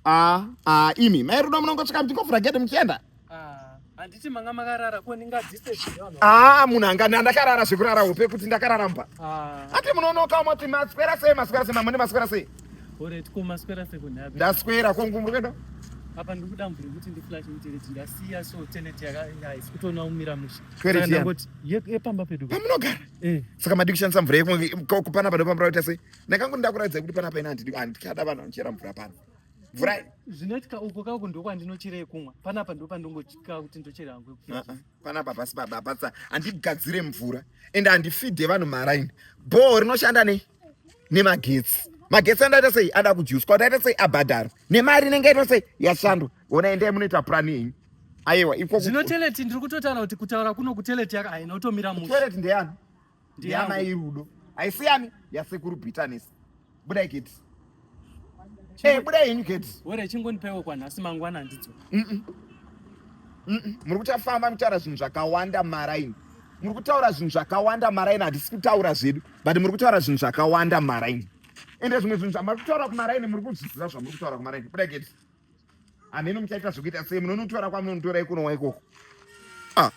Ah, ah, imi mai Rudo munongosvika muchingovhura gedhe muchienda. Ah, handiti manga makarara ko ndingadzise zvinhu. Ah, munhu anga ndakarara zvekurara hope kuti ndakarara mba. Ah. Ati munonoka moti maswera sei maswera sei mamune maswera sei. Alright, ko maswera sei kunhabe. Ndaswera ko ngumbu kuenda. Apa ndiri kuda mvura yekuti ndiflash toilet ndasiya so toilet yaka haisi kutoona kumira mushe. Toilet Saka yani? ndangoti yepamba pedu. Pamunogara. Eh. Saka madii kushandisa mvura yekupanapa ndopamura kuita sei? Ndakangu ndakuratidzai kuti panapa ina handidi handichada vanhu vanochera mvura pano. Mvura Zvinoitika uko kauko ndokwandinochera yekumwa. Panapa ndopandongochika kuti ndochera hangu yekuflashisa. Uh-uh. Panapa pasi baba pasa handigadzire mvura ende handifidhe vanhu maraini. Bhoho rinoshanda nei? Nemagetsi. Magetsi andaita sei? Ada kujuswa. Ndaita sei? Abhadhara. Nemari inenge yaita sei? Yashandwa. Ona endai munoita purani yenyu. Aiwa ikoko. Zvino toilet ndiri kutotaura kuti kutaura kuno kutoilet yaka haina kutomira mushe. Toilet ndeyani? Ndeyangu. Ndeyamai Rudo. Haisiyani yasekuru Bitterness. Budai gate. Eh, budai henyu gate. Wore chingondipaiwo kwanhasi mangwana handidzo. Muri kuchafamba mutaura zvinhu zvakawanda maraini. Muri kutaura zvinhu zvakawanda maraini, handisi kutaura zvedu, but muri kutaura zvinhu zvakawanda maraini. Ende zvimwe zvinhu zvamuri kutaura kumaraini muri kuzviziva zvamuri kutaura kumaraini. Budai gate. Hameno muchaita zvekuita sei munonotora kwamunonotora ikunowa ikoko. Ah.